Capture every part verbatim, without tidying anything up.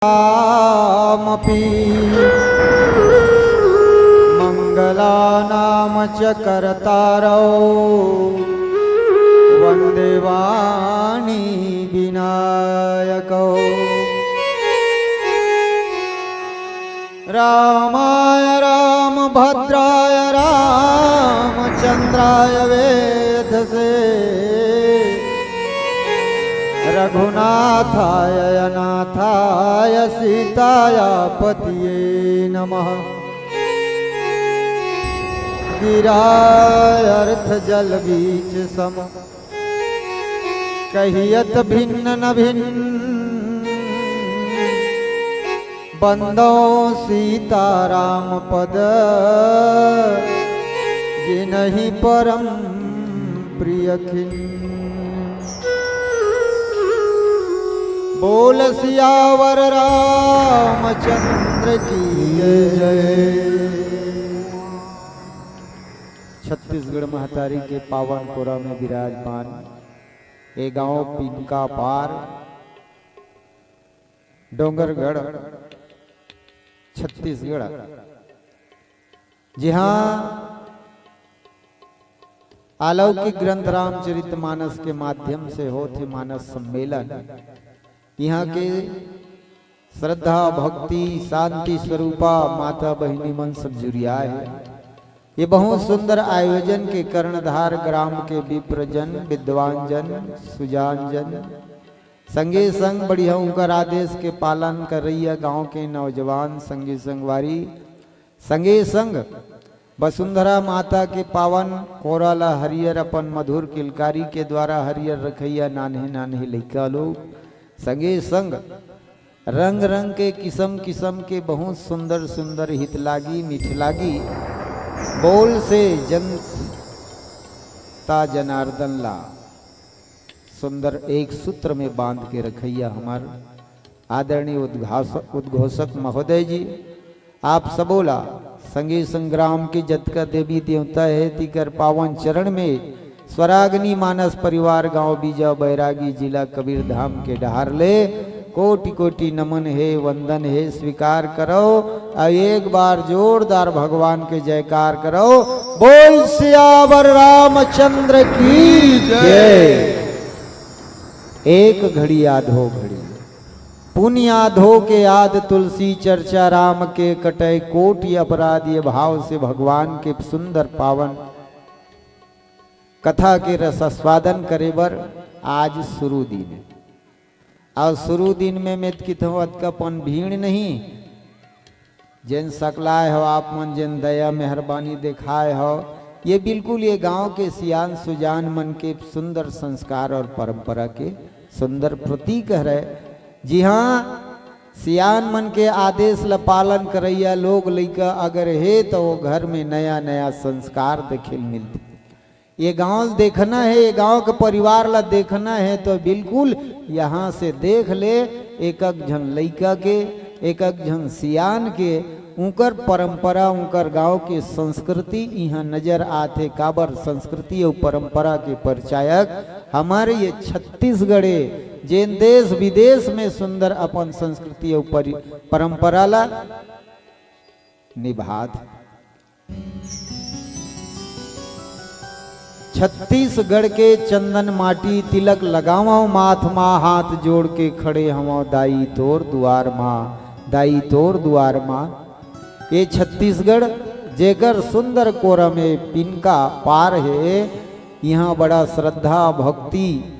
रामपि मङ्गलानां च कर्तारौ वन्दे वाणी विनायकौ। रामाय रामभद्राय रामचन्द्राय वेधसे। रघुनाथाय अनाथाय सीताया पतिये नमः। गिराय अर्थ जल बीच सम कहियत भिन्न न भिन्न। बंदौ सीताराम पद जिनहि परम प्रिय खिन्न। बोल सियावर रामचंद्र की जय। छत्तीसगढ़ महतारी के पावन कोरा में विराजमान ए गांव पिनका पार, डोंगरगढ़, छत्तीसगढ़, जिहां अलौकिक ग्रंथ रामचरित मानस के माध्यम से होत हे मानस सम्मेलन। इहां के श्रद्धा, भक्ति, शांति स्वरूपा माता बहिनी मन सब जुरिया हे। ये बहुत सुंदर आयोजन के कर्णधार ग्राम के विप्रजन, विद्वान जन, सुजान जन, संगे संग बढ़िया उनकर आदेश के पालन करइया गांव के नौजवान, संगे संगवारी, संगे संग वसुंधरा माता के पावन कोरा ला हरियर अपन मधुर किलकारी के द्वारा हरियर रखइया नान्हे नान्हे लइका लोग, संगे संग रंग रंग के किसम किसम के बहुत सुंदर सुंदर हित लागी मीठ लागी बोल से जनता जनार्दन ला सुंदर एक सूत्र में बांध के रखइया हमर आदरणीय उद्घास-, उद्घोषक महोदय जी, आप सबो ला संगी संग्राम के जतका देवी देवता हे, तिकर पावन चरण में स्वरागनी मानस परिवार गांव बीजा बैरागी जिला कबीरधाम के डहार ले कोटि कोटि नमन हे, वंदन हे, स्वीकार करो। और एक बार जोरदार भगवान के जयकार करो। बोल सियावर रामचंद्र की जय। एक घड़ी आधो घड़ी पुनि आधो के आध तुलसी चर्चा राम के कटै कोटि अपराध, ये भाव से भगवान के सुंदर पावन कथा के रसास्वादन करे बर आज शुरू दिन हे। अउ शुरू दिन में मैं त किथों अतका पन भीड़ नहीं, जेन सकलाय हो आप मन, जेन दया मेहरबानी देखाय हो, ये बिल्कुल ये गांव के सियान सुजान मन के सुंदर संस्कार और परंपरा के सुंदर प्रतीक हरे। जी हाँ, सियान मन के आदेश ल पालन करइया लोग लइका अगर हे, तो वो घर में नया नया संस्कार देखे ल मिलथे। ये गांव ल देखना हे, ये गांव के परिवार ला देखना हे, तो बिल्कुल यहाँ से देख ले। एक एक झन लइका के, एक एक झन सियान के, उंकर परंपरा, उंकर गांव के संस्कृति इहाँ नजर आथे। काबर संस्कृति अउ परंपरा के परिचायक हमर ये छत्तीसगढ़ ए, जेन देश विदेश में सुंदर अपन संस्कृति अउ परि-, परंपरा ला निभात। छत्तीसगढ़ के चंदन माटी तिलक लगावंव माथ मा, हाथ जोड़ के खड़े हवंव दाई तोर दुआर मा, दाई तोर दुआर मा। ये छत्तीसगढ़ जेकर सुंदर कोरा में पिनका पार हे, इहाँ बड़ा श्रद्धा, भक्ति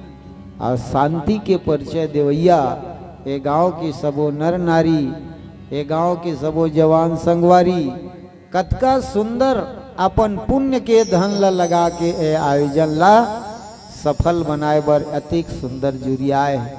अउ शांति के परिचय देवइया ए गांव के सबो नर नारी, ए गांव के सबो जवान संगवारी, कतका सुंदर अपन पुण्य के धन ला लगा के ए आयोजन ला सफल बनाए बर अतेक सुंदर जुरियाए हे।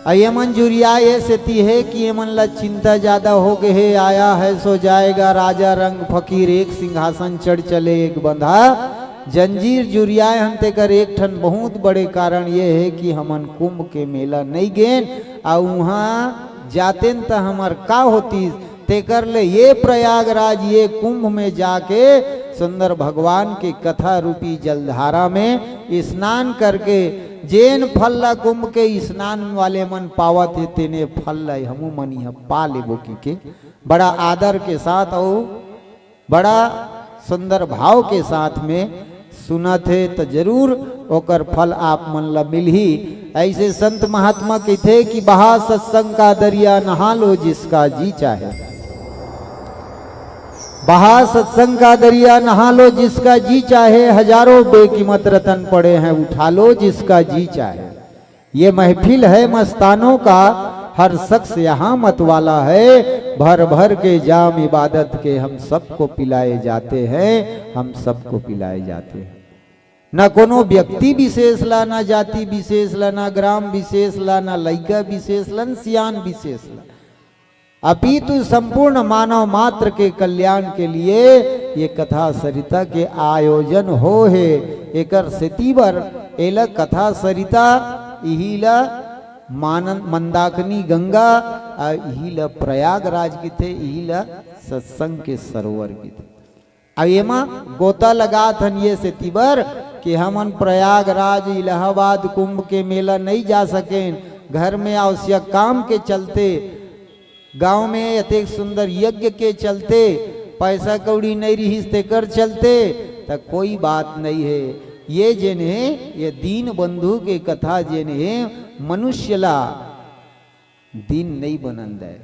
अउ ये मन जुरियाए ए सेती हे कि ये मन ला चिंता ज्यादा हो गे हे, आया है सो जाएगा, राजा रंग फकीर एक सिंहासन चढ़ चले एक बंधा जंजीर जुरियाए हन। तेकर एक ठन बहुत बड़े कारण ये हे कि हमन कुंभ के मेला नइ गेन, अउ उहाँ जातेन त हमर का होतिस, तेकर ले ये प्रयागराज, ये कुंभ में जाके सुंदर भगवान के कथा रूपी जलधारा में स्नान करके जेन फल ला कुंभ के स्नान वाले मन पावत हे, तेने फल ला हमू मन इहाँ पा लेबो कहिके बड़ा आदर के साथ अउ बड़ा सुंदर भाव के साथ में सुनत हे, त जरूर ओकर फल आप मन ला मिलही। ऐसे संत महात्मा कहिथे कि बहा सत्संग का दरिया, नहा लो जिसका जी चाहे। बहा सत्संग का दरिया, नहा लो जिसका जी चाहे, हजारों बेकीमत रतन पड़े हैं, उठा लो जिसका जी चाहे। ये महफिल है मस्तानों का, हर शख्स यहाँ मत वाला है। भर भर के जाम इबादत के हम सबको पिलाए जाते हैं, हम सबको पिलाए जाते हैं। ना कोनो व्यक्ति विशेष ला, ना जाति विशेष ला, ना ग्राम विशेष ला, ना लइका विशेष ला, ना सियान विशेष ला। अपितु संपूर्ण मानव मात्र के कल्याण के लिए ये कथा सरिता के आयोजन हो हे। एकर सेती बर एला कथा सरिता, इही ला मानन-, मंदाकिनी गंगा, आ इही ला प्रयागराज किथे, इही ला सत्संग के सरोवर किथे। अब एमा गोता लगात हन ये सेती बर कि हमन प्रयागराज, इलाहाबाद कुंभ के मेला नइ जा सकेन, घर में आवश्यक काम के चलते, गांव में अतेक सुंदर यज्ञ के चलते, पैसा कौड़ी नइ रिहिस तेकर चलते, त कोई बात नइ हे। ये जेन हे, ये दीन बंधु के कथा जेन हे, मनुष्य ला दीन नइ बनन दय।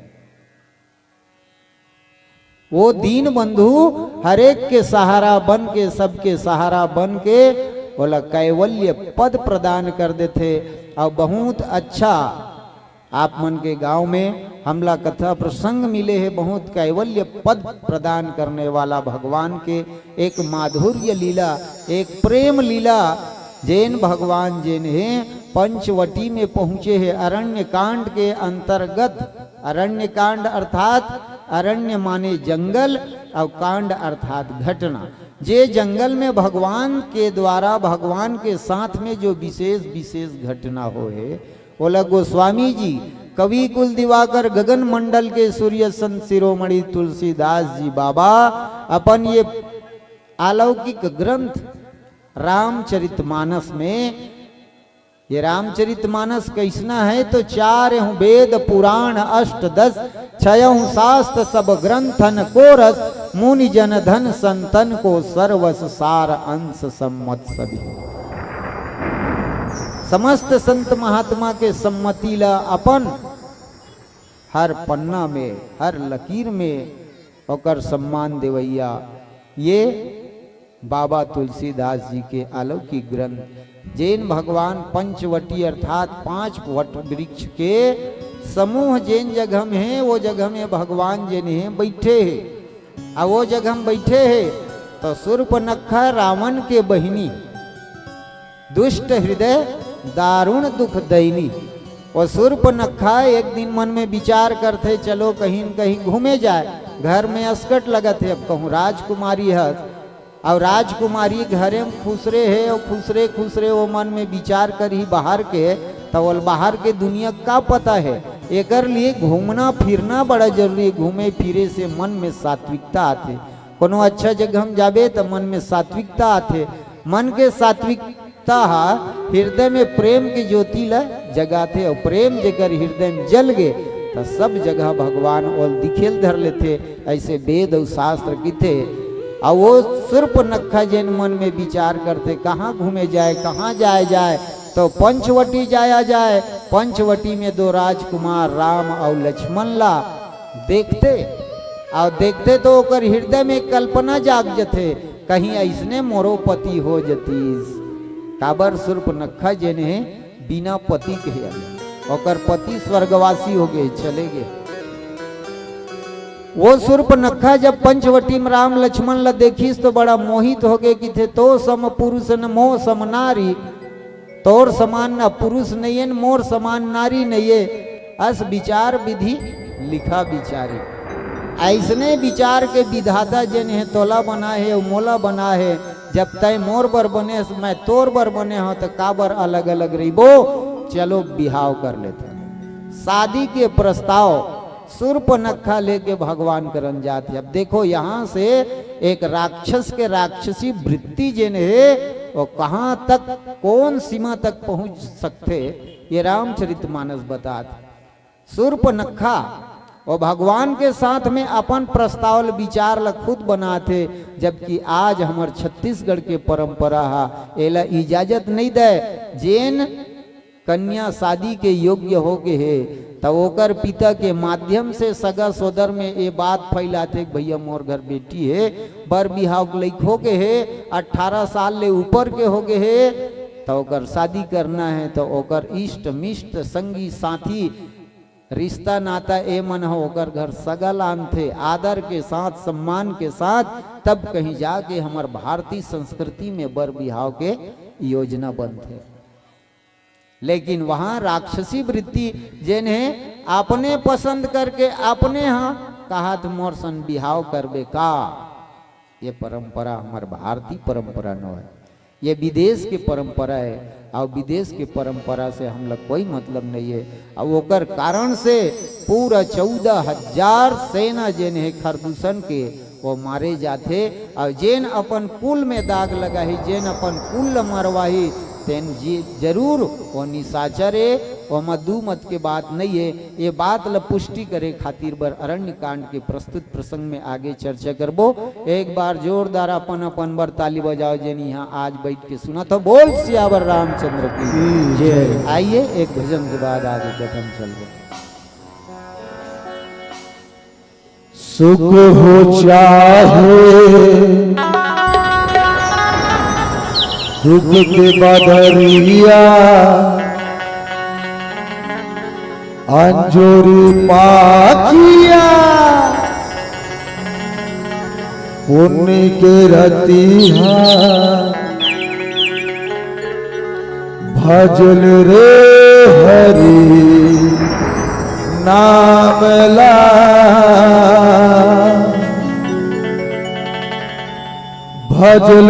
वो दीन बंधु हरेक के सहारा बन के, सबके सहारा बन के ओला कैवल्य पद प्रदान कर देथे। अउ बहुत अच्छा, आप मन के गांव में हमला कथा प्रसंग मिले हे, बहुत कैवल्य पद प्रदान करने वाला भगवान के एक माधुर्य लीला, एक प्रेम लीला, जेन भगवान जेन हे पंचवटी में पहुंचे हे। अरण्य कांड के अंतर्गत, अरण्य कांड अर्थात अरण्य माने जंगल, अउ कांड अर्थात घटना। जे जंगल में भगवान के द्वारा, भगवान के साथ में जो विशेष विशेष घटना हो हे, ओला गोस्वामी जी, कवि कुल दिवाकर, गगन मंडल के सूर्य संत शिरोमणि तुलसीदास जी बाबा अपन ये अलौकिक ग्रंथ रामचरितमानस में, ये रामचरितमानस कैसना है तो चार हूँ वेद पुराण अष्ट दस, छयहु शास्त्र सब ग्रंथन को रस, मुनि जन धन संतन को सर्वस, सार अंश सम्मत सभी। समस्त संत महात्मा के सम्मति ला अपन हर पन्ना में, हर लकीर में ओकर सम्मान देवैया ये बाबा तुलसीदास जी के अलौकिक ग्रंथ, जेन भगवान पंचवटी अर्थात पांच वट वृक्ष के समूह जेन जगह में हे, वो जगह में भगवान जेन हे बइठे हे। आ वो जगह में बइठे हे तो सूर्पनखा रावण के बहिनी, दुष्ट हृदय दारुण दुख दैनी। वो सूर्पनखा एक दिन मन में विचार करथे, चलो कहीं न कहीं घूमे जाए, घर में असकट लगत हे। अब कहूँ राजकुमारी हे, अउ राजकुमारी घरे में खुसरे हे, अउ खुसरे खुसरे वो मन में विचार करही बाहर के, त ओला बाहर के दुनिया का पता हे। एकर लिए घूमना फिरना बड़ा जरूरी हे। घूमे फिरे से मन में सात्विकता आथे। कोनो अच्छा जगह में जाबे त मन में सात्विकता आथे। मन के सात्विकता हा हृदय में प्रेम के ज्योति ला जगाथे, अउ प्रेम जेकर हृदय में जल गे त सब जगह भगवान ओल दिखेल धर लेथे। ऐसे वेद अउ शास्त्र किथे। अउ वो सूर्पनखा जेन मन में विचार करथे, कहाँ घूमे जाए, कहाँ जाए जाए, तो पंचवटी जाया जाए। पंचवटी में दो राजकुमार राम अउ लक्ष्मण ला देखथे, अउ देखथे तो ओकर हृदय में कल्पना जाग जथे, कहीं ऐसने मोरो पति हो जतीस। काबर सूर्पनखा जेन हे बिना पति के हे, ओकर पति स्वर्गवासी हो गए, चले गए। वो सूर्पनखा जब पंचवटी में राम लक्ष्मण ला देखिस तो बड़ा मोहित हो गए, किथे तो सम पुरुष न मो सम नारी, तोर समान न पुरुष नइये न मोर समान नारी नइये, अस विचार विधि लिखा विचारी। ऐसने विचार के विधाता जेन हे तोला बना हे अउ मोला बना हे, जब तय मोर बर बने हस, मैं तोर बर बने हव, त काबर अलग-अलग रहिबो? चलो बिहाव कर लेथन। शादी के प्रस्ताव सूर्पनखा लेके भगवान करन जात हे। अब देखो, यहाँ से एक राक्षस के राक्षसी वृत्ति जेन हे, और कहाँ तक, कौन सीमा तक पहुँच सकथे, ये रामचरितमानस बतात। शूर्पनखा वो भगवान के साथ में अपन प्रस्ताव ल, विचार ल खुद बनाथे, जबकि आज हमर छत्तीसगढ़ के परंपरा हा एला इजाजत नहीं दे। जेन कन्या शादी के योग्य हो गे हे, त ओकर पिता के माध्यम से सगा सोदर में ये बात फैलाथे कि भैया, मोर घर बेटी हे, बर बिहाव के लइक हो गे हे, अठारह साल ले ऊपर के हो गे हे, त ओकर शादी करना हे, त ओकर इष्ट मिष्ट, संगी साथी, रिश्ता नाता, ए मन ह ओकर घर सगा लानथे, आदर के साथ, सम्मान के साथ, तब कहीं जाके हमर भारतीय संस्कृति में बर बिहाव के योजना बनथे। लेकिन वहां राक्षसी वृत्ति, जेन हे अपने पसंद करके अपने हा कहत मोर सन बिहाव करबे का, ये परंपरा हमर भारतीय परंपरा नो है, ये विदेश के परंपरा है। और विदेश के परंपरा से हम लोग कोई मतलब नहीं है। और ओकर कारण से पूरा चौदह हजार सेना जेन हे खरदूषण के, वो मारे जाथे। और जेन अपन कुल में दाग लगाही, जेन अपन कुल ल मरवाही, तेन जी जरूर वो निशाचर ए, ओमा दू मत के बात नहीं है। ये बात ल पुष्टि करे खातिर बर अरण्य कांड के प्रस्तुत प्रसंग में आगे चर्चा करबो। एक बार जोरदार अपन अपन बर ताली बजाओ, जेन यहाँ आज बैठ के सुनत हो। बोल सियावर रामचंद्र की जय। आइए, एक भजन के बाद आगे कथन चलबो। सुख हो चाहे दुख के बदरिया, अंजोरी पाखिया पुण्य के रतिहा, भजल रे हरि नाम ला, भजल